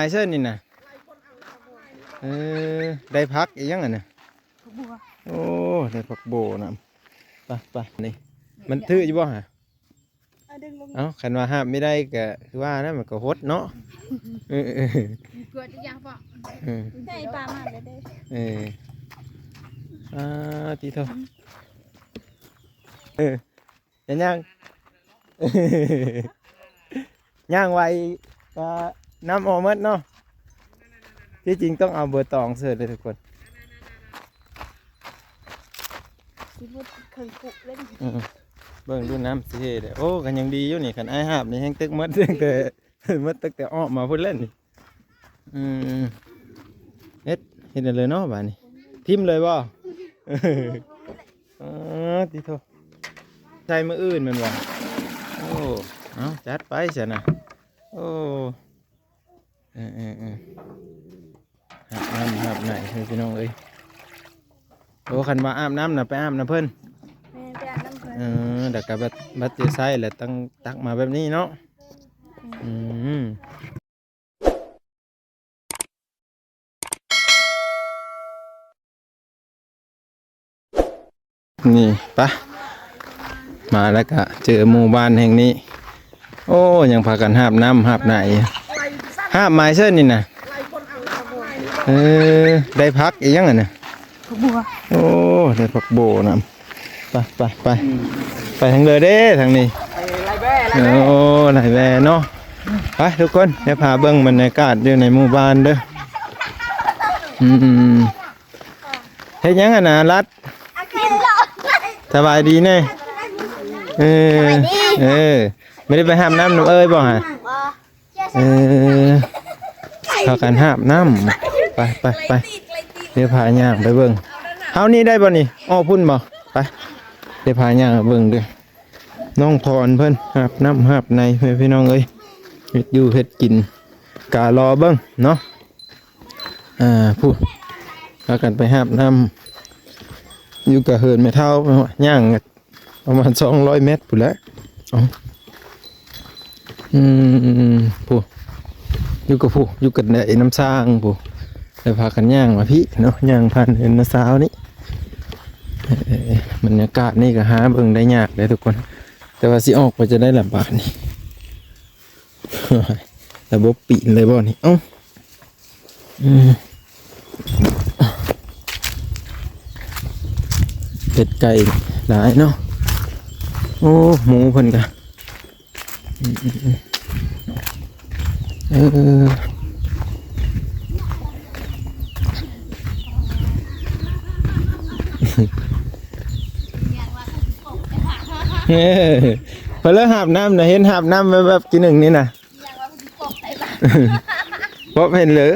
າຍເຊີນນີ້ນະ. ເອີ ໄດ້ຜັກອີ່ຫຍັງຫັ້ນນະ? ຜັກບົວ. ໂອ້ ໄດ້ຜັກບົວນຳ. ໄປໆ ນີ້ ມັນຖືຢູ່ບໍ່ຫະ? ເອົາ ຄັນວ່າຫາບບໍ່ໄດ້ກໍຄືວ່ານັ້ນ ມັນກໍຫົດເນາະ. ເອີ ເອີ ເອີ ໃຫຍ່ປາມາກເດ້. ເອີ ອ່າ ຕິໂທ ເອີ ເປັນຫຍັງ? ຍ່າງໄວກໍນ້ຳອອກໝົດເນາະ. ທີ່ຈິງຕ້ອງເອົາເບີຕອງເສີດເລີຍທຸກຄົນ. ຊິໝົດເຄິ່ງຄຸເລີຍ. ເອີ ເບິ່ງດູນ້ຳຊິເທເດ້. ໂອ້ ກໍຍັງດີຢູ່ນີ້ ຄັນອ້າຍຫາບນີ້ແຮງຕຶກໝົດ ຕັ້ງແຕ່ ໝົດຕັ້ງແຕ່ອອກມາພຸ້ນແລ້ວນີ້. ອືມ ເຮັດ ເຮັດແນວໃດເນາະບາດນີ້? ຖິ້ມເລີຍບໍ່? ເອີ ຕິໂທ ໃສ່ມື້ອື່ນແມ່ນບໍ່? ໂອ້ ເອົາ ຈັດໄປຊັ້ນນະ. ໂອ້ ເອີໆໆ ຫາບນ້ຳຫາບໃນເດີພີ່ນ້ອງເອີຍ. ໂອ້ ຄັນວ່າອາບນ້ຳນະ ໄປອາບນຳເພິ່ນ. ແມ່ນ ໄປອາບນຳເພິ່ນ. ເອີ ແລ້ວກໍບັດ ບັດຈະໃຊ້ແລ້ວ ຕັ້ງ ຕັກມາແບບນີ້ເນາະ. ອືມ ອືມ. ນີ້ ໄປ ມາແລ້ວກະເຈີໝູ່ບ້ານແຫ່ງນີ້. ໂອ້ ຍັງພາກັນຫາບນ້ຳຫາບໃນ. ຫາບໝາຍເຊີນນີ້ນະ. ເອີ ໄດ້ຜັກອີ່ຫຍັງຫັ້ນນະ? ຜັກບົວ. ໂອ້ ໄດ້ຜັກບົວນຳ. ໄປ ໄປ ໄປ ໄປທາງເດີເດ້ ທາງນີ້. ໄລ່ແວ່ ໄລ່ແວ່. ໂອ້ ໄລ່ແວ່ເນາະ. ໄປທຸກຄົນ ດຽວພາເບິ່ງບັນຍາກາດຢູ່ໃນໝູ່ບ້ານເດີ. ອືມ ເຮັດຫຍັງຫັ້ນນະລັດ? ສະບາຍດີແນ່. ເອີ ເອີ ບໍ່ໄດ້ໄປຫາບນ້ຳນຳເອີຍບໍ່ຫະ? ເອີ ພາກັນຫາບນ້ຳ. ໄປ ໄປ ໄປ ດຽວພາຍ່າງໄປເບິ່ງ. ເຮົານີ້ໄດ້ບໍ່ນີ້? ອອກພຸ້ນບໍ່? ໄປ ດຽວພາຍ່າງໄປເບິ່ງເດີ. ນ້ອງພອນເພິ່ນຫາບນ້ຳຫາບໃນ ພີ່ນ້ອງເອີຍ. ເຮັດຢູ່ເຮັດກິນ ກະລໍເບິ່ງເນາະ. ອ່າ ຜູ້ ພາກັນໄປຫາບນ້ຳຢູ່ກະເຮືອນແມ່ເຖົ້າ ຍ່າງປະມານສອງຮ້ອຍແມັດພຸ້ນແຫຼະ. ເອົ້າ ອືມ ຜູ້ ຢູ່ກະຜູ້ ຢູ່ກັນໄດ້ນຳຊ່າງຜູ້ ແລ້ວພາກັນຍ່າງມາພີ້ເນາະ ຍ່າງຜ່ານເຮືອນນ້າສາວນີ້. ເອີ ບັນຍາກາດນີ້ກໍຫາເບິ່ງໄດ້ຍາກເດ້ທຸກຄົນ ແຕ່ວ່າຊິອອກໄປຈະໄດ້ລະບາດນີ້. ລະບົບປີນເລີຍບໍ່ນີ້? ເອົ້າ ອືມ ເປັດໄກ່ຫຼາຍເນາະ. ໂອ້ ໝູເພິ່ນກະ ອືມ ເອີ ເອີ ເພິ່ນເລີຍຫາບນ້ຳນະ ເຫັນຫາບນ້ຳແວບໆ ກີ້ໜຶ່ງນີ້ນະ. ບໍ່ເຫັນເລີຍ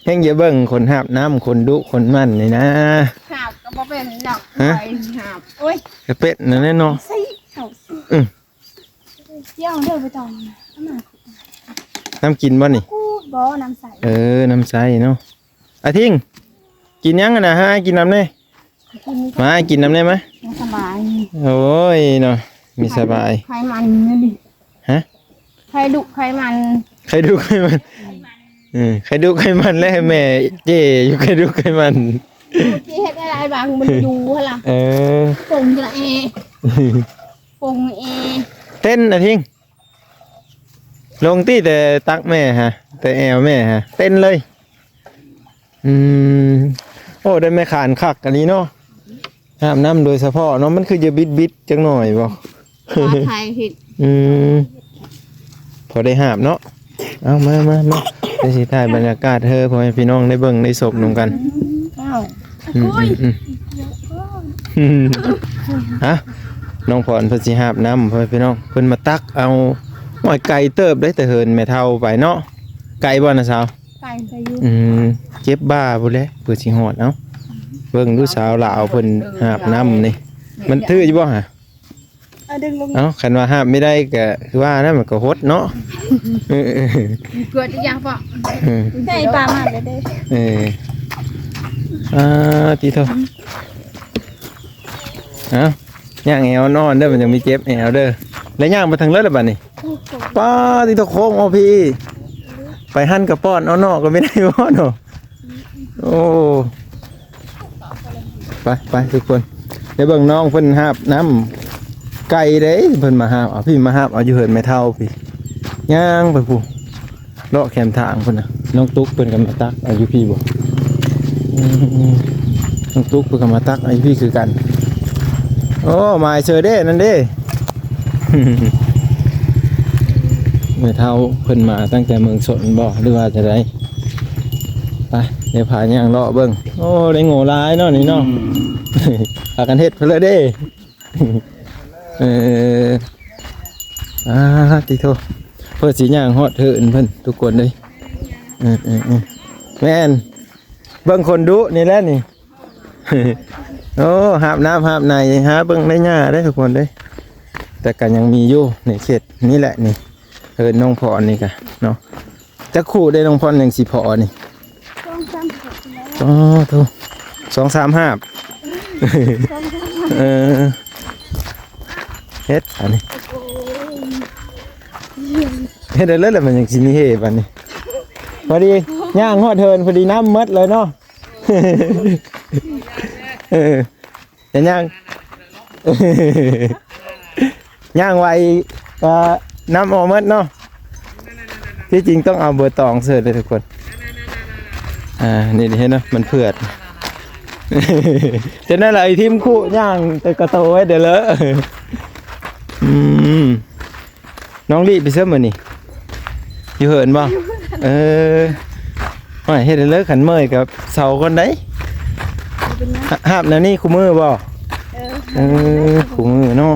ແຮ່ງຈະເບິ່ງຄົນຫາບນ້ຳ ຄົນດຸຄົນໝັ່ນນີ້ນະ. ຫາບກໍບໍ່ເປັນດອກ. ຫາ ຫາບ ໂອ້ຍ ກະເປັດນັ້ນແຫຼະເນາະ. ອືມ ຈຽວເດີ ໄປຕອງ ນ້ຳກິນບໍ່ນີ້? ບໍ່ ນ້ຳໃສ. ເອີ ນ້ຳໃສເນາະ. ອາທິງ ກິນຫຍັງຫັ້ນນະ? ຫາ ກິນນ້ຳແດ່. ມາ ກິນນ້ຳແດ່ມາ. ສະບາຍ. ໂອ້ຍເນາະ ມີສະບາຍ. ໄຂມັນນີ້. ຮະ? ໄຂ່ດຸໄຂ່ມັນ. ໄຂ່ດຸໄຂ່ມັນ. ເອີ ໄຂ່ດຸໄຂ່ມັນ ແລະ ແມ່ເຈ້ຢູ່ໄຂ່ດຸໄຂ່ມັນ. ຊິເຮັດອະໄລບາງມັນຢູ່ຫັ້ນລະ. ເອີ ປົງລະເອ ປົງເອ ເຕັ້ນອາທິງ. ລົງຕິ ແຕ່ຕັກແມ່ຫະ ແຕ່ແອວແມ່ຫະ ເຕັ້ນເລີຍ. ອືມ ໂອ້ ໄດ້ແມ່ຂານຄັກອັນນີ້ເນາະ. ຫາບນ້ຳໂດຍສະເພາະເນາະ ມັນຄືຈະບິດໆ ຈັກໜ້ອຍບໍ່? ຖ່າຍເຮັດ. ອືມ ພໍໄດ້ຫາບເນາະ. ເອົາ ມາ ມາ ມາ ດຽວຊິຖ່າຍບັນຍາກາດໃຫ້ພໍ່ແມ່ພີ່ນ້ອງໄດ້ເບິ່ງໄດ້ຊົມນຳກັນ. ອືມ ອືມ ອືມ ຮະ ນ້ອງພອນເພິ່ນຊິຫາບນ້ຳ ພໍ່ແມ່ພີ່ນ້ອງ ເພິ່ນມາຕັກເອົາ. ໂອ້ຍ ໄກເຕີບເດ້ ແຕ່ເຮືອນແມ່ເຖົ້າໄປເນາະ. ໄກບໍ່ນະສາວ? ໄກ ໄກຢູ່. ອືມ ເຈັບບ່າພຸ້ນແຫຼະ ເພື່ອຊິຮອດ. ເອົ້າ ເບິ່ງດູສາວລາວເພິ່ນຫາບນ້ຳນີ້ ມັນຖືຢູ່ບໍ່ຫະ? ເອົາ ດຶງລົງ. ເອົ້າ ຄັນວ່າຫາບບໍ່ໄດ້ກໍຄືວ່ານັ້ນ ມັນກໍຫົດເນາະ. ເອີ ເອີ ເອີ ກວດອີກຢ່າງເພາະ ເອີ ໃຫ້ປາມາເລີຍເດ້. ເອີ ອ່າ ຕິໂທ ເອົ້າ ຍ່າງແອວອ່ອນໆເດີ ມັນຍັງມີເຈັບແອວເດີ. ແລ້ວຍ່າງໄປທາງເລີດລະບາດນີ້. ປາ ຕິໂທ ໂຄ້ງເອົາພີ້. ไปหั่นกะป้อน เอานอกกะแม่นได้บ่เนาะ โอ้ ไป ไปทุกคน เดี๋ยวเบิ่งน้องเพิ่นหาบน้ำ ไกลเด้ เพิ่นมาหาบ เอาพี่มาหาบ เอาอยู่เฮือนแม่เฒ่าพี่ ย่างไปพู้น เลาะแคมทางพุ้นน่ะ น้องตุ๊กเพิ่นกะมาตักเอาอยู่พี้บ่ อืม น้องตุ๊กเพิ่นกะมาตักเอาอยู่พี้คือกัน โอ้ หมายเสิร์ชเด้ นั่นเด้ แม่เฒ่าเพิ่นมาตั้งแต่เมืองสนบ่ หรือว่าจะได ไป เดี๋ยวพาย่างเลาะเบิ่ง โอ้ ได้โง่หลายเนาะนี่เนาะ อืม พากันเฮ็ดไปเลยเด้ เออ อ่า ติโท เพิ่นสิย่างฮอดเฮือนเพิ่นทุกคนเด้ เออ เออ เออ แม่น เบิ่งคนดุนี่แหละนี่ โอ้ หาบน้ำหาบใน หาเบิ่งในหญ้าเด้ทุกคนเด้ แต่กะยังมีอยู่ในเขตนี่แหละนี่ เฮือนน้องพรนี่กะเนาะ จักคู่ได้น้องพรยังสิพอนี่ สองสามหาบแล้ว อ๋อ โธ่ สองสามหาบ สองสามหาบ เออ เฮ็ดอันนี้ โอ้ย เฮ็ดได้เลยแหละ มันยังสิมีเฮบัดนี้ พอดีย่างฮอดเฮือนพอดีน้ำหมดเลยเนาะ เออ เห็นยัง ย่างไว เอ่อ น้ำออกหมดเนาะ ที่จริงต้องเอาเบอร์ตองเสิร์ชเลยทุกคน อ่า นี่เห็นเนาะ มันเผือด ฉะนั้นไอ้ทีมคู่ย่างแต่กะโตไว้เดี๋ยวเลอะ อืม น้องลิไปเซิมื้อนี้ อยู่เฮือนบ่ เออ โอ้ย เฮ็ดให้เลิกขันเมื่อยกับเซาก่อนได๋ บ่เป็นหยัง หา หาบแนวนี้คู่มื้อบ่ เออ เออ คู่มื้อเนาะ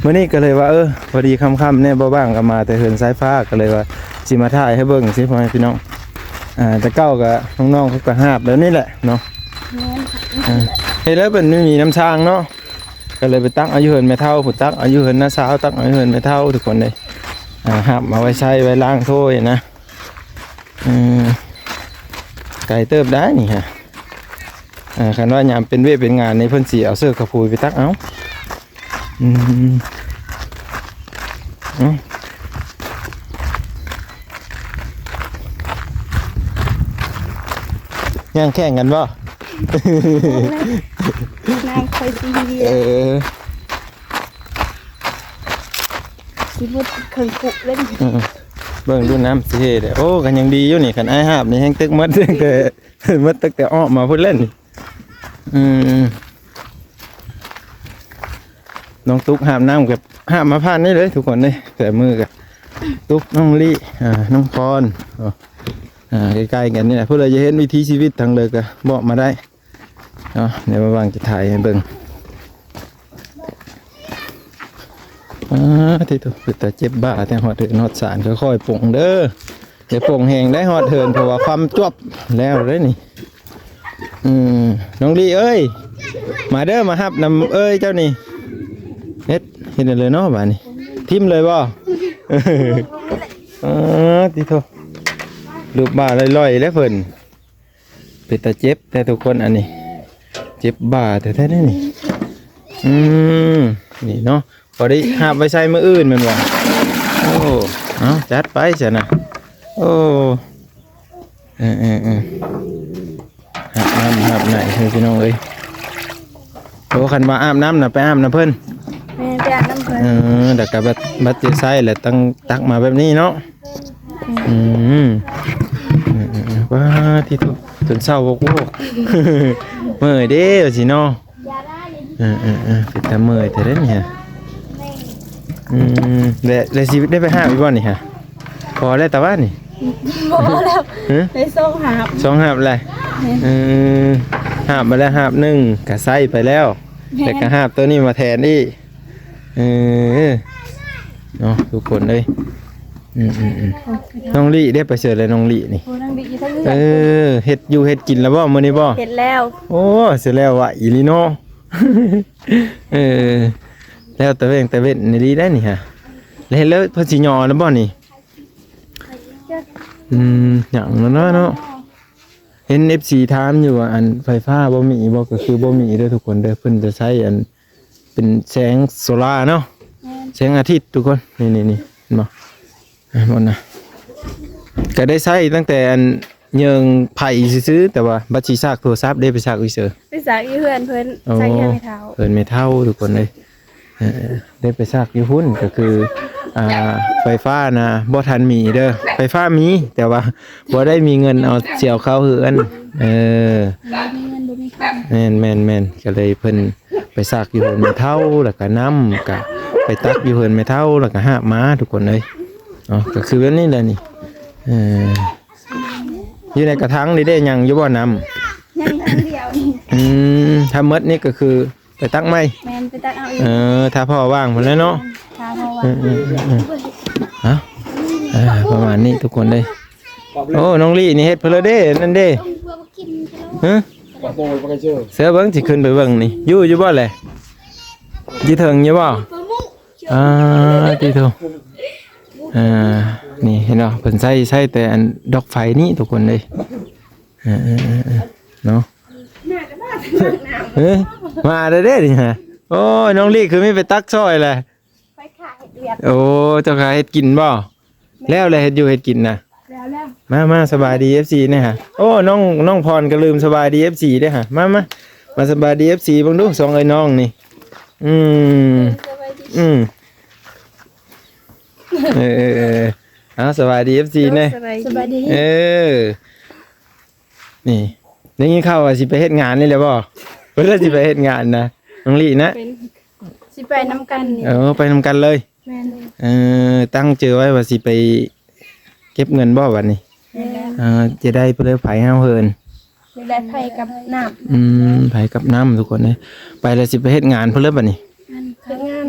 มื้อนี้ก็เลยว่า เออ พอดีค่ำๆ แน่ บ่ว่างก็มาแต่เฮือนสายฟ้า ก็เลยว่าสิมาถ่ายให้เบิ่งซิ พ่อแม่พี่น้อง อ่า แต่เก่าก็น้องๆ เขาก็หาบแบบนี้แหละเนาะ แม่นค่ะ อ่า เฮ็ดแล้วเพิ่นไม่มีน้ำชางเนาะ ก็เลยไปตักเอาอยู่เฮือนแม่เฒ่า ผู้ตักเอาอยู่เฮือนน้าสาว ตักเอาอยู่เฮือนแม่เฒ่าทุกคนเลย อ่า หาบมาไว้ใช้ไว้ล้างถ้วยนะ เออ ไกลเติบได้นี่ฮะ อ่า คันว่ายามเป็นเวียกเป็นงานนี่เพิ่นสิเอาเสื้อขาวผูไปตักเอา อืม เอ้า ย่างแข่งกันบ่ น้ำค่อยสิเฮีย เออ สิหมดเครื่องกุเล่น อืม เบิ่งดูน้ำสิเด้ โอ้ ก็ยังดีอยู่นี่ คันอ้ายหาบนี่แฮงตึกหมดตั้งแต่ หมดตั้งแต่ออกมาพุ้นแล้วนี่ อืม น้องตุ๊กหาบน้ำกับหาบมาผ่านนี่เลยทุกคนเลย แต่มือกับตุ๊ก น้องลิ อ่า น้องพร อ่า ใกล้ๆ กันนี่แหละ ผู้ใดจะเห็นวิถีชีวิตทางเลยก็บอกมาได้เนาะ เดี๋ยวมาว่างจะถ่ายให้เบิ่ง อ่า ที่ตุ๊กเป็นตาเจ็บบ่า แต่ฮอดเฮือนฮอดศาลค่อยๆ ปลงเด้อ อย่าปลงแฮงได้ฮอดเฮือน เพราะว่าความจวบแล้วเด้นี่ อืม น้องลีเอ้ย มาเด้อ มาฮับนำเอ้ยเจ้านี่ เฮ็ด เฮ็ดเลยเนาะบาดนี้ ทิ่มเลยบ่ เออ ติโท ลูบบ่าลอยๆ แล้วเพิ่น เป็นตาเจ็บแท้ทุกคนอันนี้ เจ็บบ่าแท้ๆ นี่ อืม นี่เนาะ พอได้หาบไว้ใส่มื้ออื่นแม่นบ่ โอ้ เอาจัดไปซะนะ โอ้ เออๆๆ หาบน้ำหาบไหนให้พี่น้องเอ้ย โอ้ คันว่าอาบน้ำน่ะไปอาบนำเพิ่น แม่น ไปอาบนำเพิ่น เออ แล้วก็บัด บัดจะใส่แล้วตั้งตักมาแบบนี้เนาะ อืม เออๆๆ ว้า ที่ทุก จนเศร้าโวกๆ เมื่อยเด้ว่าสิเนาะ เออๆๆ เป็นตาเมื่อยแท้เด้นี่ฮะ อืม แล้ว แล้วสิได้ไปหาบอีกบ่นี่ฮะ พอแล้วตาว่านี่ บ่แล้ว ฮะ ได้สองหาบ สองหาบแล้ว แม่น เออ หาบมาแล้วหาบหนึ่งก็ใส่ไปแล้ว แม่น แล้วก็หาบตัวนี้มาแทนอีก เออ เนาะ ทุกคนเอ้ย อืมๆๆ น้องลีได้ไปเสิร์ชเลยน้องลีนี่ โอ้ น้องลีอยู่ทางเฮือน เออ เฮ็ดอยู่เฮ็ดกินแล้วบ่มื้อนี้บ่ เฮ็ดแล้ว โอ้ เสร็จแล้ววะอีหลีเนาะ เออ แล้วตะเวนตะเวนนี่ดีได้นี่ฮะ แล้วเฮ็ดแล้วเพิ่นสิย่อแล้วบ่นี่ อืม หยังนั่นเนาะ เห็น เอฟซี ถามอยู่ว่า อันไฟฟ้าบ่มีบ่ ก็คือบ่มีเด้อทุกคนเด้อ เพิ่นจะใช้อันเป็นแสงโซลาร์เนาะ แม่น แสงอาทิตย์ทุกคน นี่ๆๆ เห็นบ่ อ่ะ หมดนะ ກໍໄດ້ໃຊ້ຕັ້ງແຕ່ອັນ ເຍິງໄຜຊື່ໆ ແຕ່ວ່າບັດຊິສາກໂທລະສັບເດ້ ໄປສາກຢູ່ໃສ? ໄປສາກຢູ່ເຮືອນເພິ່ນ ໂອ້ ສາກຢູ່ເຮືອນແມ່ເຖົ້າ ເຮືອນແມ່ເຖົ້າ ທຸກຄົນເອີຍ. ເອີ ໄດ້ໄປສາກຢູ່ພຸ້ນ ກໍຄື ອ່າ ໄຟຟ້ານະບໍ່ທັນມີເດີ ໄຟຟ້າມີ ແຕ່ວ່າບໍ່ໄດ້ມີເງິນເອົາ ຊິເອົາເຂົ້າເຮືອນ. ເອີ ບໍ່ມີເງິນບໍ່ມີຄຳ. ແມ່ນໆໆ ກໍເລີຍເພິ່ນໄປສາກຢູ່ເຮືອນແມ່ເຖົ້າ ແລ້ວກໍນ້ຳກໍໄປຕັກຢູ່ເຮືອນແມ່ເຖົ້າ ແລ້ວກໍຫາບມາ ທຸກຄົນເອີຍ. ເນາະ ກໍຄືແບບນີ້ແຫຼະນີ້. ເອີ ຢູ່ໃນກະຖັງນີ້ເດ້ ຍັງຢູ່ບໍ່ນ້ຳ? ຍັງຖັງດຽວນີ້. ອືມ ຖ້າໝົດນີ້ກໍຄືໄປຕັກໃໝ່. ແມ່ນ ໄປຕັກເອົາອີກ. ເອີ ຖ້າພໍວ່າງພຸ້ນແຫຼະເນາະ. ຖ້າພໍວ່າງ. ເອີໆໆໆ ເອົາ ອ່າ ປະມານນີ້ທຸກຄົນເດ້. ໂອ້ ນ້ອງລີ້ນີ້ເຮັດເພິ່ນລະເດ້ ນັ້ນເດ້. ຮະ? ເສືອເບິ່ງ ຊິຂຶ້ນໄປເບິ່ງນີ້ ຢູ່ ຢູ່ບໍ່ແຫຼະ? ຢູ່ເທິງຢູ່ບໍ່? ອ່າ ຕິໂທ ອ່າ ນີ້ເຫັນບໍ່ ເພິ່ນໃຊ້ ໃຊ້ແຕ່ອັນດອກໄຟນີ້ທຸກຄົນເອີຍ. ເອີໆໆໆ ເນາະ ເອີ ມາແລ້ວເດ້ນີ້ຮະ. ໂອ້ຍ ນ້ອງລີ້ຄືມີໄປຕັກຊ່ອຍແຫຼະ. ຂ້ອຍຂ້າເຮັດວຽກ. ໂອ້ ເຈົ້າຂ້າເຮັດກິນບໍ່? ແລ້ວແຫຼະ ເຮັດຢູ່ເຮັດກິນນະ. ແລ້ວໆ ມາ ມາ ສະບາຍດີເອັຟຊີແດ່ຫະ. ໂອ້ ນ້ອງ ນ້ອງພອນກໍລືມສະບາຍດີເອັຟຊີເດ້ຫະ. ມາ ມາ ມາສະບາຍດີເອັຟຊີເບິ່ງດູ ສອງເອື້ອຍນ້ອງນີ້. ອືມ ສະບາຍດີ. ອືມ ເອີໆໆ ເອົາ ສະບາຍດີເອັຟຊີແດ່. ສະບາຍດີ ສະບາຍດີ. ເອີ ນີ້ ໄດ້ຍິນຂ່າວວ່າຊິໄປເຮັດງານນີ້ແຫຼະບໍ່? ເພິ່ນວ່າຊິໄປເຮັດງານນະ ນ້ອງລີ້ນະ. ເປັນ ຊິໄປນຳກັນນີ້. ເອີ ໄປນຳກັນເລີຍ. ແມ່ນ. ເອີ ຕັ້ງໃຈໄວ້ວ່າຊິໄປເກັບເງິນບໍ່ບັດນີ້? ແມ່ນແລ້ວ. ເອີ ຈະໄດ້ເພື່ອໄຜເຮົາເຮີນ ຢາກໄດ້ໄຜກັບນ້ຳ. ອືມ ໄຜກັບນ້ຳ ທຸກຄົນເອີຍ. ໄປແລ້ວຊິໄປເຮັດງານເພິ່ນເລີຍບັດນີ້? ແມ່ນ ເຮັດງານ.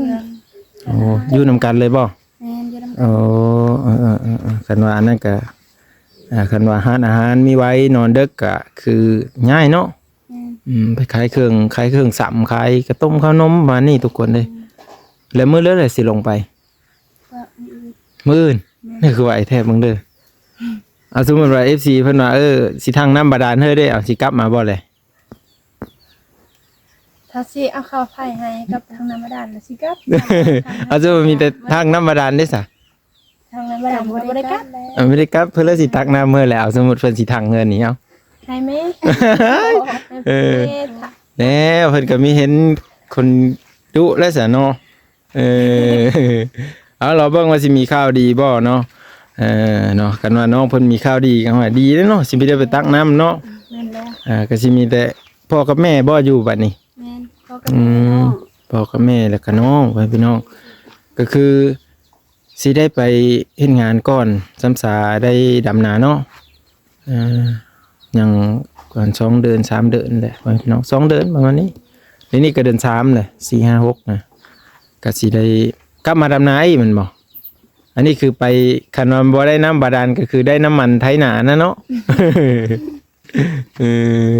ໂອ້ ຢູ່ນຳກັນເລີຍບໍ່? ແມ່ນ ຢູ່ນຳກັນ. ໂອ້ ເອີໆໆໆ ຄັນວ່າອັນນັ້ນກະ ອ່າ ຄັນວ່າຮ້ານອາຫານມີໄວ້ນອນເດິກກະຄືງ່າຍເນາະ. ແມ່ນ. ອືມ ໄປຂາຍເຄື່ອງ ຂາຍເຄື່ອງສຳ ຂາຍກະຕົ້ມເຂົ້າໜົມປະມານນີ້ ທຸກຄົນເອີຍ. ແມ່ນ. ແລ້ວມື້ເລີແຫຼະຊິລົງໄປ? ກໍມື້ອື່ນ. ມື້ອື່ນ? ແມ່ນ. ນີ້ຄືໄວແທ້ເບິ່ງເດີ. ເອົາ ສົມມຸດວ່າເອັຟຊີເພິ່ນວ່າ ເອີ ຊິທັງນ້ຳບາດານເຮີເດ້ ເອົາ ຊິກັບມາບໍ່ແຫຼະ? ຖ້າຊິເອົາເຂົ້າໄຜໃຫ້ກັບທັງນ້ຳບາດານ ແລ້ວຊິກັບ. ເອົາ ສົມມຸດມີແຕ່ທັງນ້ຳບາດານເດ້ຊະ? ທາງນັ້ນບໍ່ໄດ້ ບໍ່ໄດ້ກັບ. ເອີ ບໍ່ໄດ້ກັບ ເພິ່ນລະຊິຕັກນ້ຳເມືອແຫຼະ. ເອົາ ສົມມຸດເພິ່ນຊິທັງເຮືອນນີ້ ເອົາ ໃຫ້ແມ່. ເອີ ແມ່ ແລ້ວເພິ່ນກໍມີເຫັນຄົນດຸແລ້ວຊະເນາະ. ເອີ ເອົາ ລໍເບິ່ງວ່າຊິມີຂ່າວດີບໍ່ເນາະ. ເອີ ເນາະ ຄັນວ່ານ້ອງເພິ່ນມີຂ່າວດີກໍວ່າດີເດ້ເນາະ ຊິໄດ້ໄປຕັກນ້ຳເນາະ. ແມ່ນແລ້ວ. ອ່າ ກໍຊິມີແຕ່ພໍ່ກັບແມ່ບໍ່ຢູ່ບັດນີ້? ແມ່ນ ພໍ່ກັບແມ່ ອືມ ນ້ອງ ພໍ່ກັບແມ່ ແລ້ວກໍນ້ອງ ພໍ່ແມ່ພີ່ນ້ອງ ກໍຄື ຊິໄດ້ໄປເຮັດງານກ່ອນ ສ່ຳສາໄດ້ດຳນາເນາະ. ເອີ ຍັງປະມານສອງເດືອນ ສາມເດືອນແຫຼະ ພີ່ນ້ອງ ສອງເດືອນປະມານນີ້. ດຽວນີ້ກໍເດືອນສາມແຫຼະ ສີ່ ຫ້າ ຫົກນະ ກໍຊິໄດ້ກັບມາດຳນາອີກແມ່ນບໍ່? ອັນນີ້ຄືໄປ ຄັນວ່າບໍ່ໄດ້ນ້ຳບາດານ ກໍຄືໄດ້ນ້ຳມັນໄຖນານະເນາະ. ເອີ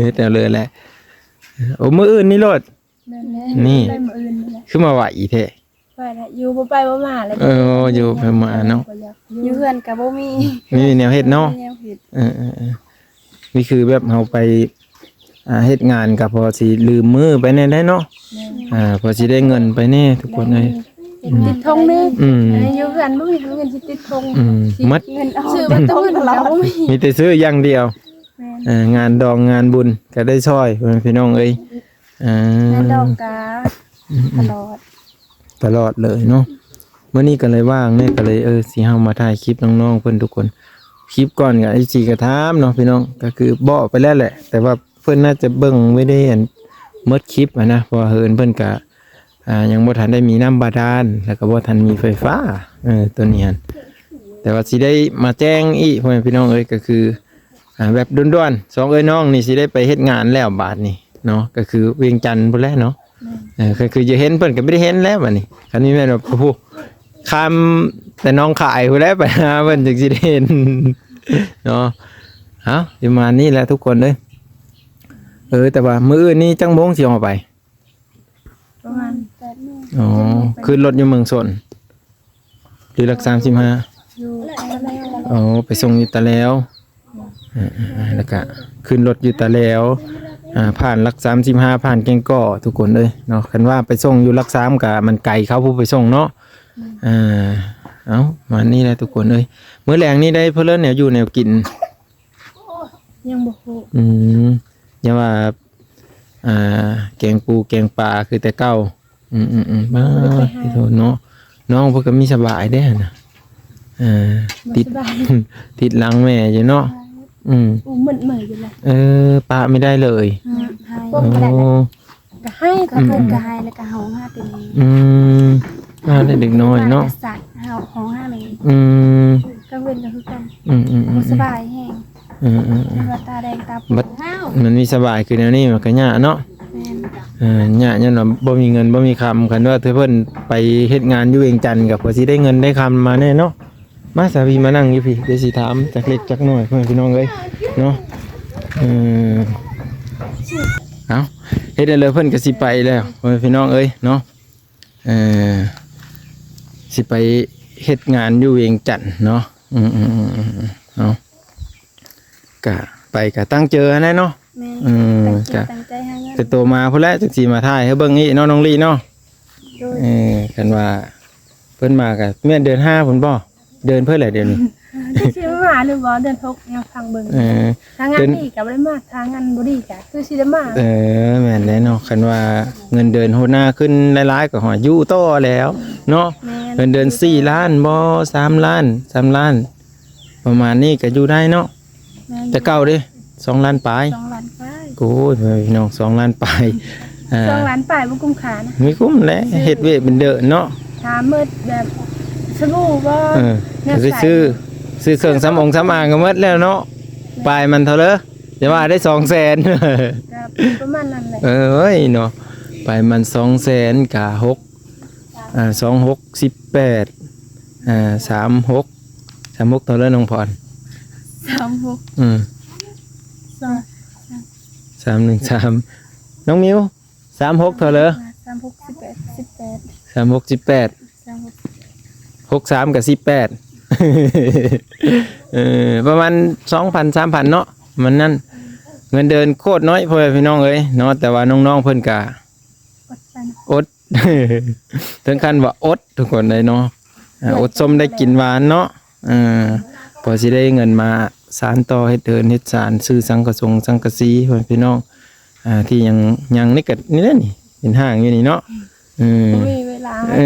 ເຮັດແນວເລີແຫຼະ. ໂອ້ ມື້ອື່ນນີ້ໂລດ. ແມ່ນແລ້ວ ນີ້ ໄປມື້ອື່ນນີ້ແຫຼະ. ຄືມາໄວແທ້? ໄປແລ້ວ ຢູ່ບໍ່ໄປບໍ່ມາແລ້ວ. ເອີ ຢູ່ໄປມາເນາະ ຢູ່ເຮືອນກໍບໍ່ມີ ມີແນວເຮັດເນາະ ມີແນວເຮັດ. ເອີໆໆ ນີ້ຄືແບບເຮົາໄປ ອ່າ ເຮັດງານກໍພໍຊິລືມມື້ໄປແດ່ເນາະ. ແມ່ນ. ອ່າ ພໍຊິໄດ້ເງິນໄປແດ່ ທຸກຄົນເອີຍ. ເປັນຕິດຖົງເດ້. ອືມ ຢູ່ເຮືອນບໍ່ມີເງິນຊິຕິດຖົງ. ອືມ ຊິໝົດ ເງິນອອກ ຊື້ບໍ່ຕ້ອງເງິນກໍບໍ່ມີ ມີແຕ່ຊື້ຢ່າງດຽວ. ແມ່ນ. ເອີ ງານດອງງານບຸນກໍໄດ້ຊ່ອຍ ພໍ່ແມ່ພີ່ນ້ອງເອີຍ. ອ່າ ງານດອງກະ ອືມໆ ຕະຫຼອດ ຕະຫຼອດເລີຍເນາະ. ມື້ນີ້ກໍເລີຍວ່າງແດ່ ກໍເລີຍ ເອີ ຊິເຮົາມາຖ່າຍຄລິບນ້ອງໆເພິ່ນທຸກຄົນ. ຄລິບກ່ອນກໍ ເອັຟຊີ ກໍຖາມເນາະພີ່ນ້ອງ ກໍຄືບອກໄປແລ້ວແຫຼະ ແຕ່ວ່າເພິ່ນໜ້າຈະເບິ່ງບໍ່ໄດ້ອັນໝົດຄລິບຫັ້ນນະ ເພາະວ່າເຮືອນເພິ່ນກະ ອ່າ ຍັງບໍ່ທັນໄດ້ມີນ້ຳບາດານ ແລ້ວກໍບໍ່ທັນມີໄຟຟ້າ ເອີ ຕົວນີ້ຫັ້ນ. ແຕ່ວ່າຊິໄດ້ມາແຈ້ງອີກ ພໍ່ແມ່ພີ່ນ້ອງເອີຍ ກໍຄື ອ່າ ແບບດ່ວນໆ ສອງເອື້ອຍນ້ອງນີ້ຊິໄດ້ໄປເຮັດງານແລ້ວບາດນີ້ເນາະ ກໍຄືວຽງຈັນພຸ້ນແຫຼະເນາະ. ແມ່ນ. ເອີ ກໍຄືຈະເຫັນເພິ່ນກໍບໍ່ໄດ້ເຫັນແລ້ວບາດນີ້ ຄັນນີ້ແມ່ນວ່າ ໂອ້ໂຫ ຂ້າມແຕ່ໜອງຄາຍພຸ້ນແຫຼະ ໄປຫາເພິ່ນຈຶ່ງຊິໄດ້ເຫັນເນາະ. ເອົ້າ ປະມານນີ້ແຫຼະທຸກຄົນເອີຍ. ເອີ ແຕ່ວ່າມື້ອື່ນນີ້ຈັກໂມງຊິອອກໄປ? ປະມານແປດໂມງ. ອໍ ຂຶ້ນລົດຢູ່ເມືອງຊົນ ຫຼືຫຼັກສາມສິບຫ້າ? ຢູ່ຕະແລວ. ອໍ ໄປສົ່ງຢູ່ຕະແລວ. ອືມ ເອີໆໆ ແລ້ວກະຂຶ້ນລົດຢູ່ຕະແລວ ອ່າ ຜ່ານຫຼັກສາມສິບຫ້າ ຜ່ານແກ້ງກໍ ທຸກຄົນເອີຍເນາະ. ຄັນວ່າໄປສົ່ງຢູ່ຫຼັກສາມກະມັນໄກ ເຂົາຜູ້ໄປສົ່ງເນາະ. ອືມ ອ່າ ເອົ້າ ປະມານນີ້ແຫຼະທຸກຄົນເອີຍ. ມື້ແລງນີ້ໄດ້ເພິ່ນແນວຢູ່ແນວກິນ? ຍັງບໍ່ຮູ້. ອືມ ຢ່າວ່າ ອ່າ ແກງປູແກງປາຄືແຕ່ເກົ່າ. ອືມໆໆ ບາດ ບໍ່ໄດ້ໄປຫາ ໂທເນາະ. ນ້ອງເພິ່ນກໍມີສະບາຍເດ້ຫັ້ນນະ. ເອີ ຕິດ ສະບາຍ ຕິດຫຼັງແມ່ຢູ່ເນາະ. ອືມ ອູ້ ເໝິດເໝີຢູ່ແຫຼະ. ເອີ ປະໄມ່ໄດ້ເລີຍ. ອືມ ໃຫ້ ໂອ້ ກໍໄຫ້ ກໍເພິ່ນກໍໄຫ້ ແລ້ວກໍຮ້ອງຫາແຕ່ແມ່. ອືມ ມາແຕ່ເດັກນ້ອຍເນາະ. ປະກໍສັ່ນ ຮ້ອງຫາແມ່. ອືມ ກາງເວັນກໍຄືກັນ. ອືມໆໆ ບໍ່ສະບາຍແຮງ. ເອີໆໆ ວ່າຕາແດງຕາ ບັດມັນມີສະບາຍຄືແນວນີ້ມັນກໍຍາກເນາະ. ແມ່ນ ເອີ ຍາກຍ້ອນວ່າບໍ່ມີເງິນບໍ່ມີຄຳ. ຄັນວ່າຖ້າເພິ່ນໄປເຮັດງານຢູ່ວຽງຈັນກໍພໍຊິໄດ້ເງິນໄດ້ຄຳມາແດ່ເນາະ. ມາສາວີມານັ່ງຢູ່ພີ້ ດຽວຊິຖາມຈັກເລັກຈັກນ້ອຍ ພໍ່ແມ່ພີ່ນ້ອງເອີຍເນາະ. ເອີ ເອົ້າ ເຮັດແລ້ວເພິ່ນກໍຊິໄປແລ້ວ ພໍ່ແມ່ພີ່ນ້ອງເອີຍເນາະ. ເອີ ຊິໄປເຮັດງານຢູ່ວຽງຈັນເນາະ. ອືມໆໆໆ ເນາະ ກະໄປກະຕັ້ງເຈີຫັ້ນແຫຼະເນາະ. ແມ່ນ ເອີ ຕັ້ງເຈີ ກະຕັ້ງໃຈຫາເງິນ. ແຕ່ໂຕມາພຸ້ນແຫຼະ ຈັ່ງຊິມາຖ່າຍໃຫ້ເບິ່ງອີກເນາະ ນ້ອງລີເນາະ. ໂດຍ ເອີ ຄັນວ່າເພິ່ນມາກະແມ່ນເດືອນຫ້າພຸ້ນບໍ່? ເດືອນເພິ່ນແຫຼະດຽວນີ້ ຈັກຊິມາຫຼືບໍ່ ເດືອນຫົກ ຍັງຟັງເບິ່ງ. ເອີ ຖ້າງານດີກໍບໍ່ໄດ້ມາ ຖ້າງານບໍ່ດີກໍຄືຊິໄດ້ມາ. ເອີ ແມ່ນແຫຼະເນາະ. ຄັນວ່າເງິນເດືອນຫົວໜ້າຂຶ້ນຫຼາຍໆ ກໍຫາຢູ່ຕໍ່ແລ້ວເນາະ. ແມ່ນ ເງິນເດືອນສີ່ລ້ານບໍ່ ສາມລ້ານ ສາມລ້ານ ປະມານນີ້ກໍຢູ່ໄດ້ເນາະ. ແມ່ນ ແຕ່ເກົ່າເດ້ ສອງລ້ານປາຍ. ສອງລ້ານປາຍ. ໂອ້ຍ ພີ່ນ້ອງ ສອງລ້ານປາຍ. ອ່າ ສອງລ້ານປາຍບໍ່ກຸ້ມຄ່ານະ. ມີກຸ້ມແຫຼະ ເຮັດວຽກເປັນເດີນເນາະ. ຖ້າໝົດແບບສະບູບໍ່ ເອີ ແນວໃຊ້ ຊື້ ຊື້ເຄື່ອງສຳອົງສຳອາງກໍໝົດແລ້ວເນາະ. ປາຍມັນເທົ່າເລີ ຢ່າວ່າໄດ້ສອງແສນ ກໍປະມານນັ້ນແຫຼະ. ເອີຍເນາະ ປາຍມັນສອງແສນ ກະຫົກ ອ່າ ສອງຫົກ ສິບແປດ ອ່າ ສາມຫົກ ສາມຫົກເທົ່າໃດ ນ້ອງພອນ? ສາມຫົກ ອືມ ສາມ ສາມໜຶ່ງສາມ ນ້ອງມິວ ສາມຫົກເທົ່າໃດ? ສາມຫົກ ສິບແປດ ສິບແປດ ສາມຫົກ ສິບແປດ ສາມຫົກ ຫົກສາມ ກໍສິບແປດ ເອີ ປະມານສອງພັນ ສາມພັນເນາະ ມັນນັ້ນ. ເງິນເດືອນໂຄດນ້ອຍ ພໍ່ແມ່ພີ່ນ້ອງເອີຍເນາະ ແຕ່ວ່ານ້ອງໆເພິ່ນກະ ອົດໃຈນະ ອົດ ເຖິງຂັ້ນວ່າອົດທຸກຄົນເລີຍເນາະ. ເອີ ອົດຊົມໄດ້ກິນຫວານເນາະ. ເອີ ພໍຊິໄດ້ເງິນມາສານຕໍ່ເຮັດເຮືອນເຮັດຊານ ຊື້ສັງກະສົງສັງກະສີ ພໍ່ແມ່ພີ່ນ້ອງ. ອ່າ ທີ່ຍັງ ຍັງນີ້ກໍນີ້ແຫຼະນີ້ ເປັນຫ້າງຢູ່ນີ້ເນາະ. ເອີ ບໍ່ມີເວລາ ເອີ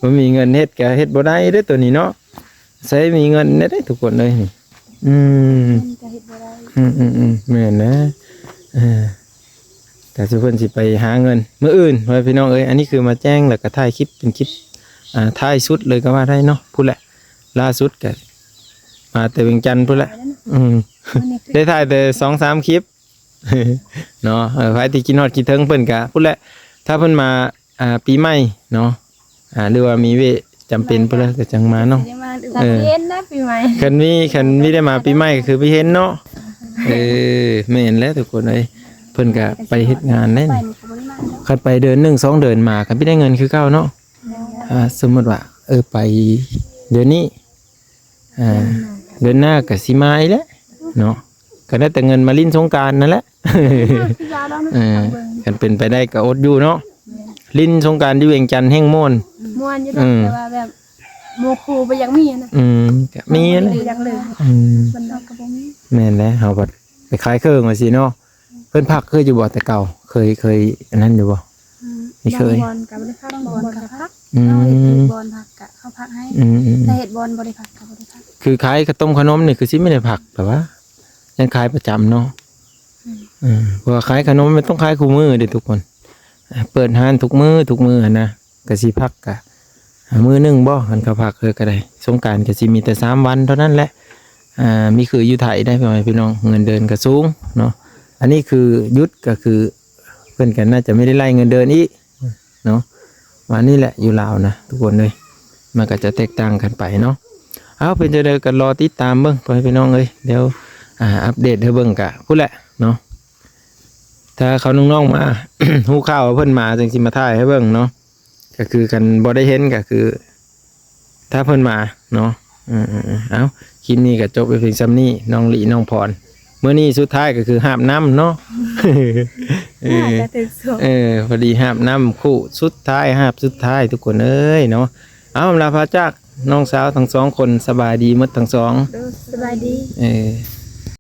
ບໍ່ມີເງິນເຮັດກໍເຮັດບໍ່ໄດ້ເດ້ໂຕນີ້ເນາະ. ໃຊ້ມີເງິນແດ່ເດ້ທຸກຄົນເອີຍ. ອືມ ເງິນກໍເຮັດບໍ່ໄດ້. ອືມໆໆ ແມ່ນແຫຼະ. ເອີ ແຕ່ສຸເພິ່ນຊິໄປຫາເງິນມື້ອື່ນ ພໍ່ແມ່ພີ່ນ້ອງເອີຍ. ອັນນີ້ຄືມາແຈ້ງ ແລ້ວກໍຖ່າຍຄລິບເປັນຄລິບ ອ່າ ທ້າຍສຸດເລີຍກໍວ່າໄດ້ເນາະ. ພຸ້ນແຫຼະ ລ່າສຸດກໍມາແຕ່ວຽງຈັນພຸ້ນແຫຼະ. ອືມ ໄດ້ຖ່າຍແຕ່ສອງສາມຄລິບເນາະ. ເອີ ໃຜທີ່ຄິດຮອດຄິດເຖິງເພິ່ນກໍພຸ້ນແຫຼະ ຖ້າເພິ່ນມາ ອ່າ ປີໃໝ່ເນາະ ອ່າ ຫຼືວ່າມີເວກຈຳເປັນພຸ້ນແຫຼະກໍຈັ່ງມາເນາະ. ເອີ ເຫັນນະປີໃໝ່ ຄັນມີ ຄັນມີໄດ້ມາປີໃໝ່ກໍຄືໄປເຫັນເນາະ. ເອີ ແມ່ນແຫຼະທຸກຄົນເອີຍ ເພິ່ນກໍໄປເຮັດງານແຫຼະ. ຄັນໄປເດືອນໜຶ່ງສອງເດືອນມາກໍໄປໄດ້ເງິນຄືເກົ່າເນາະ. ອ່າ ສົມມຸດວ່າ ເອີ ໄປເດືອນນີ້ ອ່າ ເດືອນໜ້າກໍຊິມາອີກແຫຼະເນາະ. ກໍໄດ້ແຕ່ເງິນມາຫຼິ້ນສົງການນັ້ນແຫຼະ. ເອີ ຄັນເປັນໄປໄດ້ກໍອົດຢູ່ເນາະ. ຫຼິ້ນສົງການຢູ່ວຽງຈັນແຮ່ງມ່ວນ. ມ່ວນຢູ່ດອກ ແຕ່ວ່າແບບໝູ່ຄູ່ບໍ່ຢາກມີນະ. ອືມ ກໍມີນະ ບໍ່ຢາກເລີຍ. ອືມ ບ້ານນອກກໍບໍ່ມີ. ແມ່ນແຫຼະ ເຮົາບັດໄປຂາຍເຄື່ອງວ່າຊີ້ເນາະ. ເພິ່ນພັກເຄີຍຢູ່ບໍ່ແຕ່ເກົ່າ? ເຄີຍ ເຄີຍອັນນັ້ນຢູ່ບໍ່? ອືມ ໄມ່ເຄີຍ ບາງບ່ອນກໍບໍ່ໄດ້ພັກ ບາງບ່ອນກໍພັກ. ອືມ ເຮົາເຮັດຢູ່ບ່ອນພັກກະເຂົາພັກໃຫ້. ອືມໆໆ ແຕ່ເຮັດບ່ອນບໍ່ໄດ້ພັກກໍບໍ່ໄດ້ພັກ. ຄືຂາຍເຂົ້າຕົ້ມເຂົ້າໜົມນີ້ຄືຊິມີໄດ້ພັກ ແຕ່ວ່າຍັງຂາຍປະຈຳເນາະ. ອືມ ເອີ ເພາະວ່າຂາຍເຂົ້າໜົມມັນຕ້ອງຂາຍຄູ່ມື້ເດ້ທຸກຄົນ. ເປີດຮ້ານທຸກມື້ ທຸກມື້ຫັ້ນນະ ກໍຊິພັກກະມື້ໜຶ່ງບໍ່ ຄັນເຂົາພັກເອີ ກໍໄດ້. ສົງການກໍຊິມີແຕ່ສາມວັນເທົ່ານັ້ນແຫຼະ. ອ່າ ມີຄືຢູ່ໄທໄດ໋ ພໍ່ແມ່ພີ່ນ້ອງ ເງິນເດືອນກໍສູງເນາະ. ອັນນີ້ຄືຢຸດກໍຄື ເພິ່ນກໍໜ້າຈະມີໄດ້ໄລ່ເງິນເດືອນອີກເນາະ. ວ່ານີ້ແຫຼະຢູ່ລາວນະທຸກຄົນເອີຍ ມັນກໍຈະແຕກຕ່າງກັນໄປເນາະ. ເອົາ ເປັນຈັ່ງໃດກໍລໍຕິດຕາມເບິ່ງ ພໍ່ແມ່ພີ່ນ້ອງເອີຍ. ດຽວ ອ່າ ອັບເດດໃຫ້ເບິ່ງກະພຸ້ນແຫຼະເນາະ. ຖ້າເຂົານ້ອງໆມາ ຮູ້ຂ່າວວ່າເພິ່ນມາ ຈຶ່ງຊິມາຖ່າຍໃຫ້ເບິ່ງເນາະ. ກໍຄືຄັນບໍ່ໄດ້ເຫັນກໍຄື ຖ້າເພິ່ນມາເນາະ. ເອີໆໆ ເອົ້າ ຄລິບນີ້ກໍຈົບໄປພຽງສ່ຳນີ້ ນ້ອງລີ ນ້ອງພອນ. ມື້ນີ້ສຸດທ້າຍກໍຄືຫາບນ້ຳເນາະ. ເອີ ໜ້າຈະຖືກສວມ ເອີ ພໍດີຫາບນ້ຳຄູ່ສຸດທ້າຍ ຫາບສຸດທ້າຍທຸກຄົນເອີຍເນາະ. ເອົາ ອຳລາພາຈາກ ນ້ອງສາວທັງສອງຄົນສະບາຍດີໝົດທັງສອງ? ໂດຍ ສະບາຍດີ. ເອີ